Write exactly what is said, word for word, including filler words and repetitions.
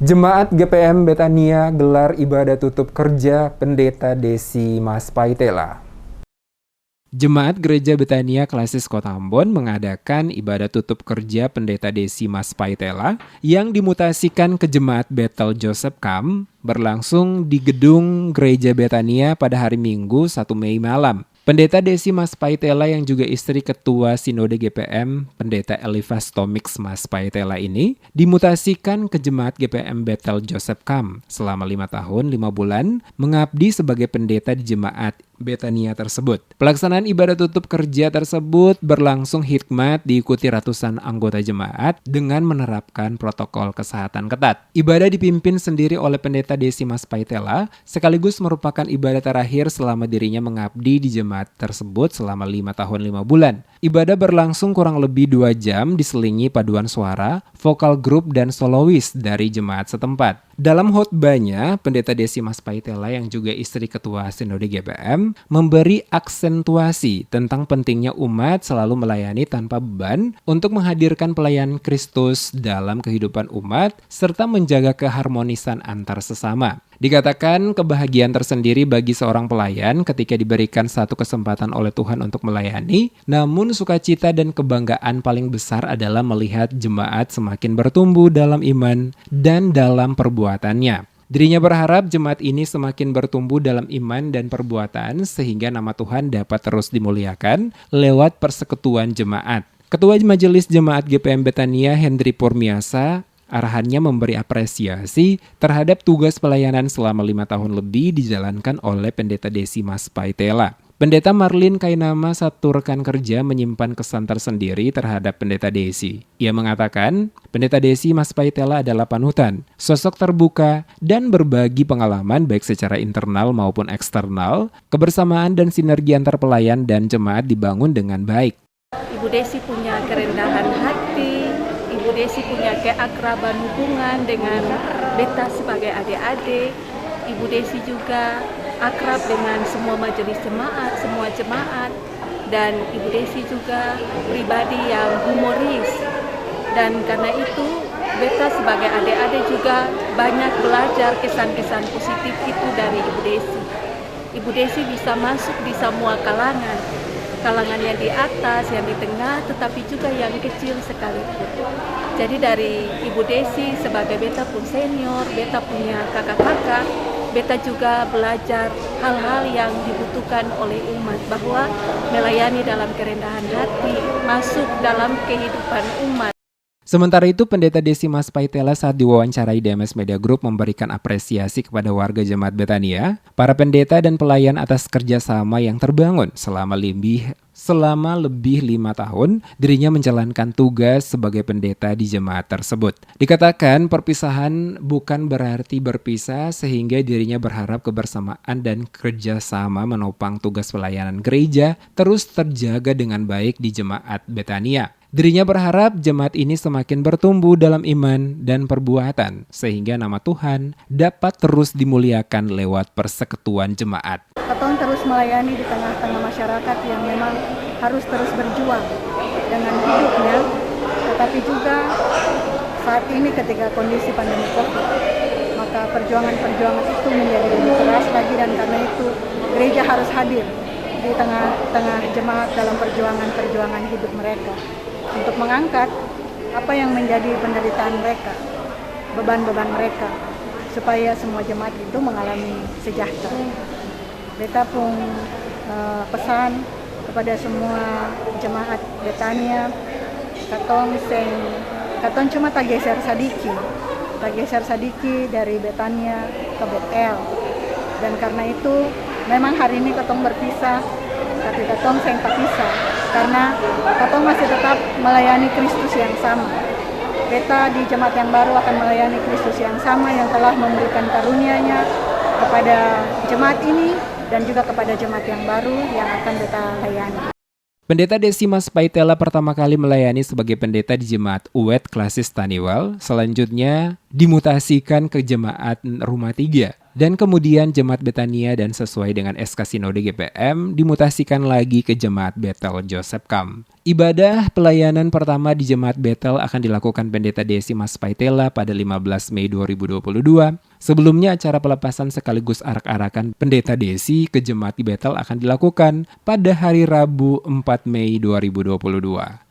Jemaat G P M Betania gelar ibadah tutup kerja Pendeta Desi Maspaitela. Jemaat Gereja Betania Klasis Kota Ambon mengadakan ibadah tutup kerja Pendeta Desi Maspaitela yang dimutasikan ke Jemaat Betel Joseph Kam berlangsung di gedung Gereja Betania pada hari Minggu, satu Mei malam. Pendeta Desi Maspaitela yang juga istri Ketua Sinode G P M, Pendeta Elifas Tomix Maspaitela ini dimutasikan ke Jemaat G P M Betel Joseph Kam selama lima tahun, lima bulan mengabdi sebagai pendeta di jemaat Betania tersebut. Pelaksanaan ibadah tutup kerja tersebut berlangsung hikmat diikuti ratusan anggota jemaat dengan menerapkan protokol kesehatan ketat. Ibadah dipimpin sendiri oleh Pendeta Desi Maspaitela, sekaligus merupakan ibadah terakhir selama dirinya mengabdi di jemaat tersebut selama lima tahun lima bulan. Ibadah berlangsung kurang lebih dua jam, diselingi paduan suara, vokal grup, dan solois dari jemaat setempat. Dalam khotbahnya, Pendeta Desi Maspaitela yang juga istri Ketua Sinode G P M memberi aksentuasi tentang pentingnya umat selalu melayani tanpa beban untuk menghadirkan pelayanan Kristus dalam kehidupan umat serta menjaga keharmonisan antar sesama. Dikatakan kebahagiaan tersendiri bagi seorang pelayan ketika diberikan satu kesempatan oleh Tuhan untuk melayani, namun sukacita dan kebanggaan paling besar adalah melihat jemaat semakin bertumbuh dalam iman dan dalam perbuatannya. Dirinya berharap jemaat ini semakin bertumbuh dalam iman dan perbuatan, sehingga nama Tuhan dapat terus dimuliakan lewat persekutuan jemaat. Ketua Majelis Jemaat G P M Betania, Hendri Purmiasa, arahannya memberi apresiasi terhadap tugas pelayanan selama lima tahun lebih dijalankan oleh Pendeta Desi Maspaitela. Pendeta Marlin Kainama, satu rekan kerja, menyimpan kesan tersendiri terhadap Pendeta Desi. Ia mengatakan, Pendeta Desi Maspaitela adalah panutan, sosok terbuka, dan berbagi pengalaman baik secara internal maupun eksternal. Kebersamaan dan sinergi antar pelayan dan jemaat dibangun dengan baik. Ibu Desi punya kerendahan hati, Ibu Desi punya keakraban hubungan dengan beta sebagai ade-ade. Ibu Desi juga akrab dengan semua majelis jemaat, semua jemaat, dan Ibu Desi juga pribadi yang humoris. Dan karena itu, beta sebagai ade-ade juga banyak belajar kesan-kesan positif itu dari Ibu Desi. Ibu Desi bisa masuk di samua kalangan, kalangan yang di atas, yang di tengah, tetapi juga yang kecil sekalipun. Jadi dari Ibu Desi sebagai beta pung senior, beta punya kaka-kaka, beta juga belajar hal-hal yang dibutuhkan oleh umat, bahwa melayani dalam kerendahan hati, masuk dalam kehidupan umat. Sementara itu, Pendeta Desi Maspaitela saat diwawancarai D M S Media Group memberikan apresiasi kepada warga jemaat Betania, para pendeta dan pelayan atas kerjasama yang terbangun selama lebih, selama lebih lima tahun dirinya menjalankan tugas sebagai pendeta di jemaat tersebut. Dikatakan perpisahan bukan berarti berpisah, sehingga dirinya berharap kebersamaan dan kerjasama menopang tugas pelayanan gereja terus terjaga dengan baik di jemaat Betania. Dirinya berharap jemaat ini semakin bertumbuh dalam iman dan perbuatan, sehingga nama Tuhan dapat terus dimuliakan lewat persekutuan jemaat. Katong terus melayani di tengah-tengah masyarakat yang memang harus terus berjuang dengan hidupnya, tetapi juga saat ini ketika kondisi pandemi covid, maka perjuangan-perjuangan itu menjadi lebih keras lagi, dan karena itu gereja harus hadir di tengah-tengah jemaat dalam perjuangan-perjuangan hidup mereka, untuk mengangkat apa yang menjadi penderitaan mereka, beban-beban mereka, supaya semua jemaat itu mengalami sejahtera. Beta pung, eh, pesan kepada semua jemaat Betania, katong seng, katong cuma tageser sadiki, tageser sadiki dari Betania ke Betel. Dan karna itu, memang hari ini katong berpisah, tapi katong seng tapisah, karna katong masih tetap melayani Kristus yang sama. Beta di jemaat yang baru akan melayani Kristus yang sama yang telah memberikan karunia-Nya kepada jemaat ini dan juga kepada jemaat yang baru yang akan beta layani. Pendeta Desi Maspaitela pertama kali melayani sebagai pendeta di Jemaat Uet Klasis Taniwal, selanjutnya dimutasikan ke Jemaat Rumah Tiga. Dan kemudian Jemaat Betania dan sesuai dengan S K Sinode G P M dimutasikan lagi ke Jemaat Betel Joseph Kam. Ibadah pelayanan pertama di Jemaat Betel akan dilakukan Pendeta Desi Maspaitela pada lima belas Mei dua ribu dua puluh dua. Sebelumnya, acara pelepasan sekaligus arak-arakan Pendeta Desi ke Jemaat Betel akan dilakukan pada hari Rabu, empat Mei dua ribu dua puluh dua.